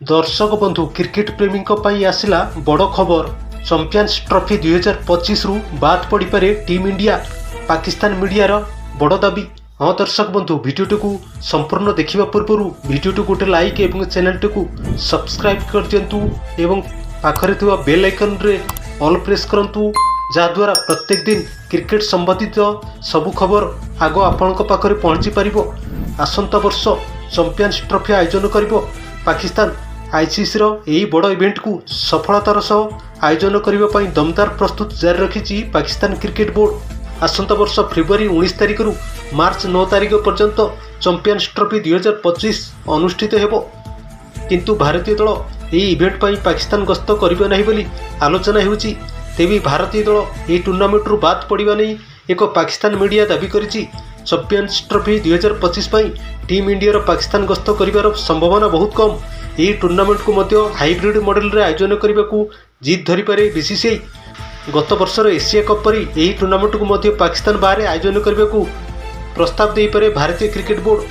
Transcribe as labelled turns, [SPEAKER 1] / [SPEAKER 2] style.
[SPEAKER 1] ଦର୍ଶକ ବନ୍ଧୁ, କ୍ରିକେଟ ପ୍ରେମୀଙ୍କ ପାଇଁ ଆସିଲା ବଡ଼ ଖବର। ଚାମ୍ପିୟନ୍ସ ଟ୍ରଫି 2025ରୁ ବାଦ୍ ପଡ଼ିପାରେ ଟିମ୍ ଇଣ୍ଡିଆ, ପାକିସ୍ତାନ ମିଡିଆର ବଡ଼ ଦାବି। ହଁ ଦର୍ଶକ ବନ୍ଧୁ, ଭିଡ଼ିଓଟିକୁ ସମ୍ପୂର୍ଣ୍ଣ ଦେଖିବା ପୂର୍ବରୁ ଭିଡ଼ିଓଟିକୁ ଗୋଟେ ଲାଇକ୍ ଏବଂ ଚ୍ୟାନେଲଟିକୁ ସବସ୍କ୍ରାଇବ୍ କରିଦିଅନ୍ତୁ ଏବଂ ପାଖରେ ଥିବା ବେଲ୍ ଆଇକନ୍ରେ ଅଲ୍ ପ୍ରେସ୍ କରନ୍ତୁ, ଯାହାଦ୍ୱାରା ପ୍ରତ୍ୟେକ ଦିନ କ୍ରିକେଟ ସମ୍ବନ୍ଧିତ ସବୁ ଖବର ଆଗ ଆପଣଙ୍କ ପାଖରେ ପହଞ୍ଚି ପାରିବ। ଆସନ୍ତା ବର୍ଷ ଚାମ୍ପିୟନ୍ସ ଟ୍ରଫି ଆୟୋଜନ କରିବ ପାକିସ୍ତାନ। ଆଇସିସିର ଏହି ବଡ଼ ଇଭେଣ୍ଟକୁ ସଫଳତାର ସହ ଆୟୋଜନ କରିବା ପାଇଁ ଦମଦାର ପ୍ରସ୍ତୁତି ଜାରି ରଖିଛି ପାକିସ୍ତାନ କ୍ରିକେଟ ବୋର୍ଡ। ଆସନ୍ତା ବର୍ଷ ଫେବୃଆରୀ 19 ତାରିଖରୁ ମାର୍ଚ୍ଚ 9 ତାରିଖ ପର୍ଯ୍ୟନ୍ତ ଚାମ୍ପିୟନ୍ସ ଟ୍ରଫି 2025 ଅନୁଷ୍ଠିତ ହେବ। କିନ୍ତୁ ଭାରତୀୟ ଦଳ ଏହି ଇଭେଣ୍ଟ ପାଇଁ ପାକିସ୍ତାନ ଗସ୍ତ କରିବ ନାହିଁ ବୋଲି ଆଲୋଚନା ହେଉଛି। ତେବେ ଭାରତୀୟ ଦଳ ଏହି ଟୁର୍ଣ୍ଣାମେଣ୍ଟରୁ ବାଦ୍ ପଡ଼ିବା ନେଇ ଏକ ପାକିସ୍ତାନ ମିଡିଆ ଦାବି କରିଛି। ଚାମ୍ପିୟନ୍ସ ଟ୍ରଫି 2025 ପାଇଁ ଟିମ୍ ଇଣ୍ଡିଆର ପାକିସ୍ତାନ ଗସ୍ତ କରିବାର ସମ୍ଭାବନା ବହୁତ କମ୍। ଏହି ଟୁର୍ଣ୍ଣାମେଣ୍ଟକୁ ମଧ୍ୟ ହାଇବ୍ରିଡ୍ ମଡେଲରେ ଆୟୋଜନ କରିବାକୁ ଜିଦ୍ ଧରିପାରେ ବିସିସିଆଇ। ଗତ ବର୍ଷର ଏସିଆ କପ୍ ପରି ଏହି ଟୁର୍ଣ୍ଣାମେଣ୍ଟକୁ ମଧ୍ୟ ପାକିସ୍ତାନ ବାହାରେ ଆୟୋଜନ କରିବାକୁ ପ୍ରସ୍ତାବ ଦେଇପାରେ ଭାରତୀୟ କ୍ରିକେଟ ବୋର୍ଡ।